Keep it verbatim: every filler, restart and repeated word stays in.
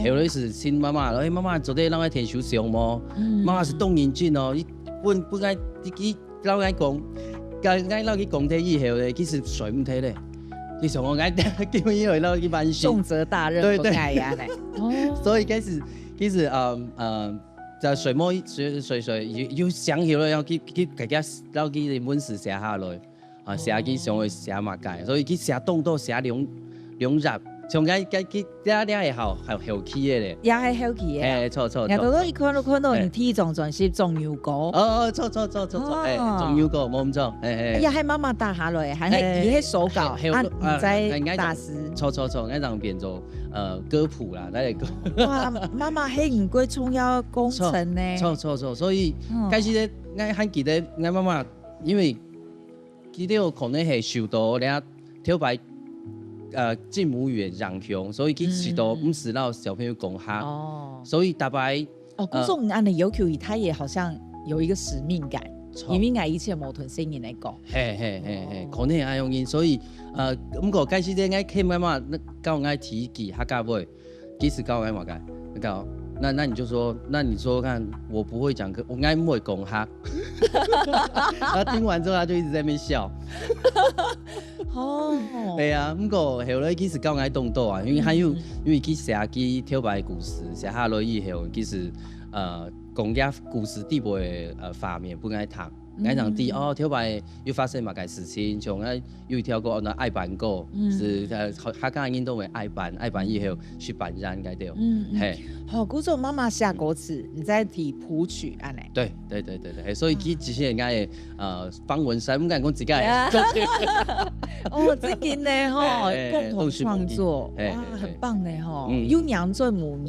後來係尋媽媽，欸，媽媽做得讓𠊎𢯭手上無？媽媽係當認真哦，佢本本來佢佢摎𠊎講，該𠊎摎佢講忒以後咧，其實睡毋忒咧。佢想講𠊎今日會摎佢半醒。重責大任，對對，不該呀嘞。哦，所以開始其實嗯嗯，在睡目睡睡睡有有想起來，然後去去大家摎佢个文字寫下來。 啊，寫佢想愛寫麼个，所以佢寫當多寫兩兩頁，像該該佢這這係好好後期个咧。也係後期个啊。嘿，著著著。也多多一看就看到你第一張專輯《種牛歌》。哦哦，著著著著著，欸，《種牛歌》無毋著，嘿嘿。也係媽媽打下來，還係佢係手稿，啊，毋使打字。著著著，該張變做呃歌譜啦，該個歌。哇，媽媽係毋過重要工程呢。著著著，所以開始咧，𠊎還記得𠊎媽媽，因為 佢兜可能係受到這頭擺呃，敬母語个影響，所以佢試著毋使摎小朋友講客。哦。所以逐擺哦，故所恁樣要求佢，他也好像有一個使命感，著。因為𠊎以前無同細人來講。嘿嘿嘿嘿，可能係恁樣，所以呃，毋過開始咧，𠊎聽媽媽教𠊎第一句客家話， 其實教𠊎麼个，教，那那你就說，那你說說看，我不會講客，𠊎毋會講客。他聽完之後，他就一直在那邊笑。哦，對啊，毋過後來其實教𠊎當多啊，因為還有，因為佢寫佢頭擺个故事，寫下來以後，其實呃，講這故事底背个呃畫面分𠊎聽。 𠊎正知哦，頭擺又發生麼个事情，像𠊎有一條歌，哦，那愛辦歌，係呃客家人都會愛辦，愛辦以後去辦人該兜，嘿。好，故所媽媽寫歌詞，你再提譜曲恁樣。對對對對對，嘿，所以其其實應該呃方文山，毋敢講自家个。哦，真个呢吼，共同創作，哇，很棒呢吼，有娘做母語。